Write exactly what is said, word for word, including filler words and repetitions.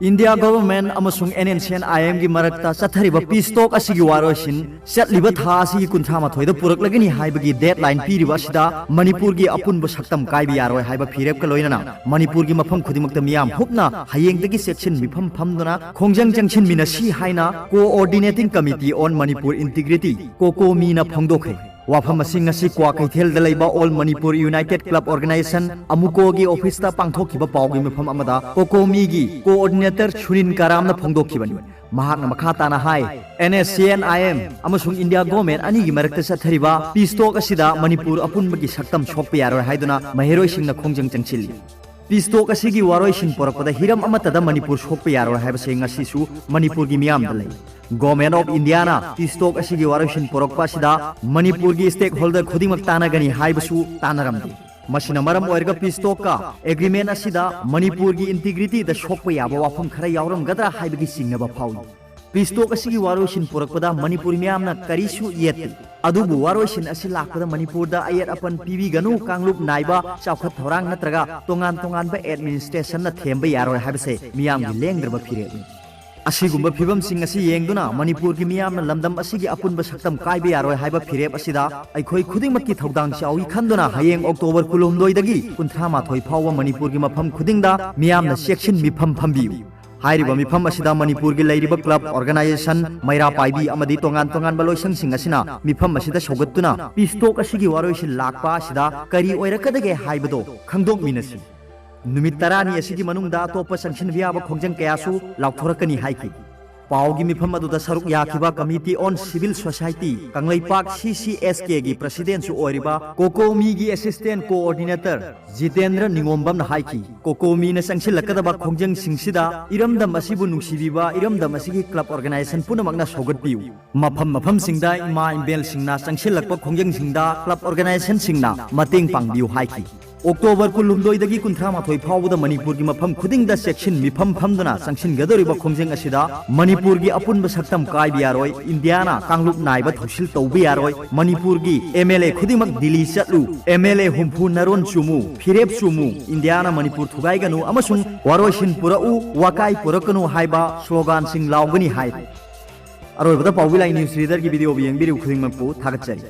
India Government ꯑꯃꯁꯨꯡ N N C N I M ꯒꯤ ꯃꯔꯛꯇ ꯆꯠꯊꯔꯤꯕ peace talk ꯑꯁꯤꯒꯤ ꯋꯥꯔꯣꯏꯁꯤꯟ ꯆꯠꯂꯤꯕ ꯊꯥ ꯑꯁꯤꯒꯤ ꯀꯨꯟꯊ꯭ꯔꯥ ꯃꯥꯊꯣꯏꯗ ꯄꯨꯔꯛꯂꯒꯅꯤ ꯍꯥꯏꯕꯒꯤ deadline ꯄꯤꯔꯤꯕ ꯑꯁꯤꯗ ꯃꯅꯤꯄꯨꯔꯒꯤ ꯑꯄꯨꯟꯕ ꯁꯛꯇꯝ ꯀꯥꯏꯕ ꯌꯥꯔꯣꯏ ꯍꯥꯏꯕ ꯐꯤꯔꯦꯞꯀ ꯂꯣꯏꯅꯅ ꯃꯅꯤꯄꯨꯔꯒꯤ ꯃꯐꯝ ꯈꯨꯗꯤꯡꯃꯛꯇ ꯃꯤꯌꯥꯝ ꯍꯨꯞꯅ ꯍꯌꯦꯡꯗꯒꯤ ꯆꯦꯛꯁꯤꯟ ꯃꯤꯐꯝ ꯐꯝꯗꯨꯅ ꯈꯣꯡꯖꯪ ꯆꯪꯁꯤꯟꯃꯤꯟꯅꯁꯤ ꯍꯥꯏꯅ Coordinating Committee on Manipur Integrity, COCOMI ꯅ ꯐꯣꯡꯗꯣꯛꯈ꯭ꯔꯦ꯫ ꯋꯥꯐꯝ ꯑꯁꯤ ꯉꯁꯤ ꯀ꯭ꯋꯥꯀꯩꯊꯦꯜꯗ ꯂꯩꯕ All Manipur United Club Organization, ꯑꯃꯨꯀꯣꯒꯤ office ꯇ ꯄꯥꯡꯊꯣꯛꯈꯤꯕ ꯄꯥꯎꯒꯤ ꯃꯤꯐꯝ ꯑꯃꯗ COCOMI ꯒꯤ coordinator ꯁꯨꯅꯤꯟ ꯀꯔꯥꯝꯅ ꯐꯣꯡꯗꯣꯛꯈꯤꯕꯅꯤ꯫ ꯃꯍꯥꯛꯅ ꯃꯈꯥ ꯇꯥꯅ ꯍꯥꯏ, N S C N I M ꯑꯃꯁꯨꯡ India Government ꯑꯅꯤꯒꯤ ꯃꯔꯛꯇ ꯆꯠꯊꯔꯤꯕ peace talk ꯑꯁꯤꯗ ꯃꯅꯤꯄꯨꯔ ꯑꯄꯨꯟꯕꯒꯤ ꯁꯛꯇꯝ ꯁꯣꯛꯄ ꯌꯥꯔꯣꯏ ꯍꯥꯏꯗꯨꯅ ꯃꯍꯩꯔꯣꯏꯁꯤꯡꯅ ꯈꯣꯡꯖꯪ ꯆꯪꯁꯤꯜꯂꯤ꯫ Peace talk ꯑꯁꯤꯒꯤ ꯋꯥꯔꯣꯏꯁꯤꯟ ꯄꯨꯔꯛꯄꯗ ꯍꯤꯔꯝ ꯑꯃꯠꯇꯗ ꯃꯅꯤꯄꯨꯔ ꯁꯣꯛꯄ ꯌꯥꯔꯣꯏ ꯍꯥꯏꯕꯁꯤ ꯉꯁꯤꯁꯨ ꯃꯅꯤꯄꯨꯔꯒꯤ ꯃꯤꯌꯥꯝꯗ ꯂꯩ꯫ Government of India ꯅ peace talk ꯑꯁꯤꯒꯤ ꯋꯥꯔꯣꯏꯁꯤꯟ ꯄꯨꯔꯛꯄ ꯑꯁꯤꯗ ꯃꯅꯤꯄꯨꯔꯒꯤ stakeholder ꯈꯨꯗꯤꯡꯃꯛ ꯇꯥꯟꯅꯒꯅꯤ ꯍꯥꯏꯕꯁꯨ ꯇꯥꯟꯅꯔꯝꯗꯦ꯫ ꯃꯁꯤꯅ ꯃꯔꯝ ꯑꯣꯏꯔꯒ peace talk ꯀ agreement ꯑꯁꯤꯗ ꯃꯅꯤꯄꯨꯔꯒꯤ integrity ꯗ ꯁꯣꯛꯄ ꯌꯥꯕ ꯋꯥꯐꯝ ꯈꯔ ꯌꯥꯎꯔꯝꯒꯗ꯭ꯔꯥ ꯍꯥꯏꯕꯒꯤ ꯆꯤꯡꯅꯕ ꯐꯥꯎꯏ꯫ Peace talk ꯑꯁꯤꯒꯤ ꯋꯥꯔꯣꯏꯁꯤꯟ ꯄꯨꯔꯛꯄꯗ ꯃꯅꯤꯄꯨꯔ ꯃꯤꯌꯥꯝꯅ ꯀꯔꯤꯁꯨ ꯌꯦꯠꯇꯦ꯫ ꯑꯗꯨꯕꯨ ꯋꯥꯔꯣꯏꯁꯤꯟ ꯑꯁꯤ ꯂꯥꯛꯄꯗ ꯃꯅꯤꯄꯨꯔꯗ ꯑꯌꯦꯠ ꯑꯄꯟ ꯄꯤꯕꯤꯒꯅꯨ ꯀꯥꯡꯂꯨꯞ ꯅꯥꯏꯕ ꯆꯥꯎꯈꯠ ꯊꯧꯔꯥꯡ ꯅꯠꯇ꯭ꯔꯒ ꯇꯣꯉꯥꯟ ꯇꯣꯉꯥꯟꯕ administration ꯅ ꯊꯦꯝꯕ ꯌꯥꯔꯣꯏ ꯍꯥꯏꯕꯁꯦ ꯃꯤꯌꯥꯝꯒꯤ ꯂꯦꯡꯗ꯭ꯔꯕ ꯐꯤꯔꯦꯞꯅꯤ꯫ ꯑꯁꯤꯒꯨꯝꯕ ꯐꯤꯕꯝꯁꯤꯡ ꯑꯁꯤ ꯌꯦꯡꯗꯨꯅ ꯃꯅꯤꯄꯨꯔꯒꯤ ꯃꯤꯌꯥꯝꯅ ꯂꯝꯗꯝ ꯑꯁꯤꯒꯤ ꯑꯄꯨꯟꯕ ꯁꯛꯇꯝ ꯀꯥꯏꯕ ꯌꯥꯔꯣꯏ ꯍꯥꯏꯕ ꯐꯤꯔꯦꯞ ꯑꯁꯤꯗ ꯑꯩꯈꯣꯏ ꯈꯨꯗꯤꯡꯃꯛꯀꯤ ꯊꯧꯗꯥꯡ ꯆꯥꯎꯏ ꯈꯟꯗꯨꯅ ꯍꯌꯦꯡ October ꯀꯨꯟꯍꯨꯝꯗꯣꯏꯗꯒꯤ ꯀꯨꯟꯊ꯭ꯔꯥ ꯃꯥꯊꯣꯏ ꯐꯥꯎꯕ ꯃꯅꯤꯄꯨꯔꯒꯤ ꯃꯐꯝ ꯈꯨꯗꯤꯡꯗ ꯃꯤꯌꯥꯝꯅ ꯆꯦꯛꯁꯤꯟ ꯃꯤꯐꯝ ꯐꯝꯕꯤꯌꯨ꯫ ꯍꯥꯏꯔꯤꯕ ꯃꯤꯐꯝ ꯑꯁꯤꯗ ꯃꯅꯤꯄꯨꯔꯒꯤ ꯂꯩꯔꯤꯕ club, organization, ꯃꯩꯔꯥ ꯄꯥꯏꯕꯤ ꯑꯃꯗꯤ ꯇꯣꯉꯥꯟ ꯇꯣꯉꯥꯟꯕ ꯂꯣꯏꯁꯪꯁꯤꯡ ꯑꯁꯤꯅ ꯃꯤꯐꯝ ꯑꯁꯤꯗ ꯁꯧꯒꯠꯇꯨꯅ peace talk ꯑꯁꯤꯒꯤ ꯋꯥꯔꯣꯏꯁꯤꯟ ꯂꯥꯛꯄ ꯑꯁꯤꯗ ꯀꯔꯤ ꯑꯣꯏꯔꯛꯀꯗꯒꯦ ꯍꯥꯏꯕꯗꯣ ꯈꯪꯗꯣꯛꯃꯤꯟꯅꯁꯤ꯫ ꯅꯨꯃꯤꯠ ꯇꯔꯥꯅꯤ ꯑꯁꯤꯒꯤ ꯃꯅꯨꯡꯗ ꯑꯇꯣꯞꯄ ꯆꯪꯁꯤꯟꯕ ꯌꯥꯕ ꯈꯣꯡꯖꯪ ꯀꯌꯥꯁꯨ ꯂꯥꯎꯊꯣꯔꯛꯀꯅꯤ ꯍꯥꯏꯈꯤ꯫ ꯄꯥꯎꯒꯤ ꯃꯤꯐꯝ ꯑꯗꯨꯗ ꯁꯔꯨꯛ ꯌꯥꯈꯤꯕ Committee on Civil Society, Kangleipak C C S K ꯒꯤ president ꯁꯨ ꯑꯣꯏꯔꯤꯕ COCOMI ꯒꯤ assistant coordinator ꯖꯤꯇꯦꯟꯗ꯭ꯔ ꯅꯤꯉꯣꯝꯕꯝꯅ ꯍꯥꯏꯈꯤ, COCOMI ꯅ ꯆꯪꯁꯤꯜꯂꯛꯀꯗꯕ ꯈꯣꯡꯖꯪꯁꯤꯡꯁꯤꯗ ꯏꯔꯝꯗꯝ ꯑꯁꯤꯕꯨ ꯅꯨꯡꯁꯤꯕꯤꯕ ꯏꯔꯝꯗꯝ ꯑꯁꯤꯒꯤ club, organization ꯄꯨꯝꯅꯃꯛꯅ ꯁꯧꯒꯠꯄꯤꯌꯨ꯫ ꯃꯐꯝ ꯃꯐꯝꯁꯤꯡꯗ ꯏꯃꯥ ꯏꯕꯦꯜꯁꯤꯡꯅ ꯆꯪꯁꯤꯜꯂꯛꯄ ꯈꯣꯡꯖꯪꯁꯤꯡꯗ club, organization ꯁꯤꯡꯅ ꯃꯇꯦꯡ ꯄꯥꯡꯕꯤꯌꯨ ꯍꯥꯏꯈꯤ꯫ ꯑꯣꯛꯇꯣꯕꯔ ꯀꯨꯟꯍꯨꯝꯗꯣꯏꯗꯒꯤ ꯀꯨꯟꯊ꯭ꯔꯥ ꯃꯥꯊꯣꯏ ꯐꯥꯎꯕꯗ ꯃꯅꯤꯄꯨꯔꯒꯤ ꯃꯐꯝ ꯈꯨꯗꯤꯡꯗ ꯆꯦꯛꯁꯤꯟ ꯃꯤꯐꯝ ꯐꯝꯗꯨꯅ ꯆꯪꯁꯤꯟꯒꯗꯧꯔꯤꯕ ꯈꯣꯡꯖꯪ ꯑꯁꯤꯗ ꯃꯅꯤꯄꯨꯔꯒꯤ ꯑꯄꯨꯟꯕ ꯁꯛꯇꯝ ꯀꯥꯏꯕ ꯌꯥꯔꯣꯏ, ꯏꯟꯗꯤꯌꯥꯅ ꯀꯥꯡꯂꯨꯞ ꯅꯥꯏꯕ ꯊꯧꯁꯤꯜ ꯇꯧꯕ ꯌꯥꯔꯣꯏ, ꯃꯅꯤꯄꯨꯔꯒꯤ ꯑꯦꯝ ꯑꯦꯜ ꯑꯦ ꯈꯨꯗꯤꯡꯃꯛ ꯗꯤꯜꯂꯤ ꯆꯠꯂꯨ, ꯑꯦꯝ ꯑꯦꯜ ꯑꯦ ꯍꯨꯝꯐꯨ ꯅꯔꯣꯟ ꯆꯨꯝꯃꯨ, ꯐꯤꯔꯦꯞ ꯆꯨꯝꯃꯨ, ꯏꯟꯗꯤꯌꯥꯅ ꯃꯅꯤꯄꯨꯔ ꯊꯨꯒꯥꯏꯒꯅꯨ ꯑꯃꯁꯨꯡ ꯋꯥꯔꯣꯏꯁꯤꯟ ꯄꯨꯔꯛꯎ, ꯋꯥꯀꯥꯏ ꯄꯨꯔꯛꯀꯅꯨ ꯍꯥꯏꯕ ꯁ꯭ꯂꯣꯒꯥꯟꯁꯤꯡ ꯂꯥꯎꯒꯅꯤ ꯍꯥꯏ꯫ ꯑꯔꯣꯏꯕꯗ ꯄꯥꯎꯕꯤ ꯂꯥꯏ ꯅ꯭ꯌꯨꯁ ꯔꯤꯗꯔꯒꯤ ꯚꯤꯗꯤꯑꯣꯕꯨ ꯌꯦꯡꯕꯤꯔꯤꯕ ꯈꯨꯗꯤꯡꯃꯛꯄꯨ ꯊꯥꯒꯠꯆꯔꯤ꯫